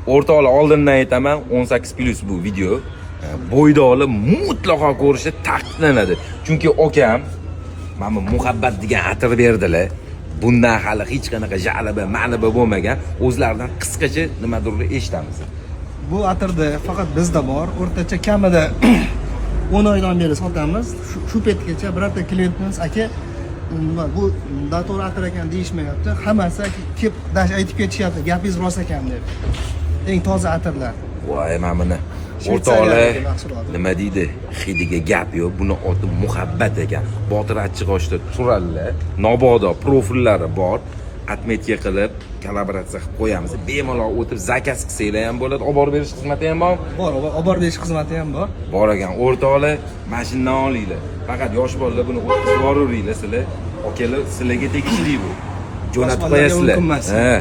O'rtoqlar, oldindan aytaman, 18+ bu video. Bo'ydoqlar mutlaqo ko'rishi taqiqlanadi. Chunki okam mana bu "Muhabbat" degan atir berdilar. Bundan hali hech qanaqa жалоба, ma'liba bo'lmagan. O'zlaridan qisqacha nimadir eshitamiz. Bu atirda faqat bizda bor. O'rtacha kamida 10 oydan beri sotamiz. Shu paytgacha birorta klientimiz "Aka, nima bu, noto'g'ri atir ekan" deyishmayapti. Hammasi kelib даже aytib ketishyapti, "Gapingiz rost ekan" deb. Eng toza atirlar. Voy, mana buni, o'rtoqlar, Shveytsariyadagi mahsulot. nima deydi, hidiga gap yo'q. Buni oti "Muhabbat" ekan. Botir Achchiqoshda turadilar. Nobodo profillari bor. Отметка qilib, kollaboratsiya qilib qo'yamiz. Bemalol o'tib заказ qilsanglar ham bo'ladi. Olib borib berish xizmati ham bor. Bor, olib borib berish xizmati ham bor. Bor ekan, o'rtoqlar, mana shundan olinglar. Faqat yosh bolalar, buni o'tkazib yuboraveringlar sizlar. Akalar, sizlarga tegishli bu. Jo'natib Yosh bolalarga qo'yasizlar. mumkin emas. Ha.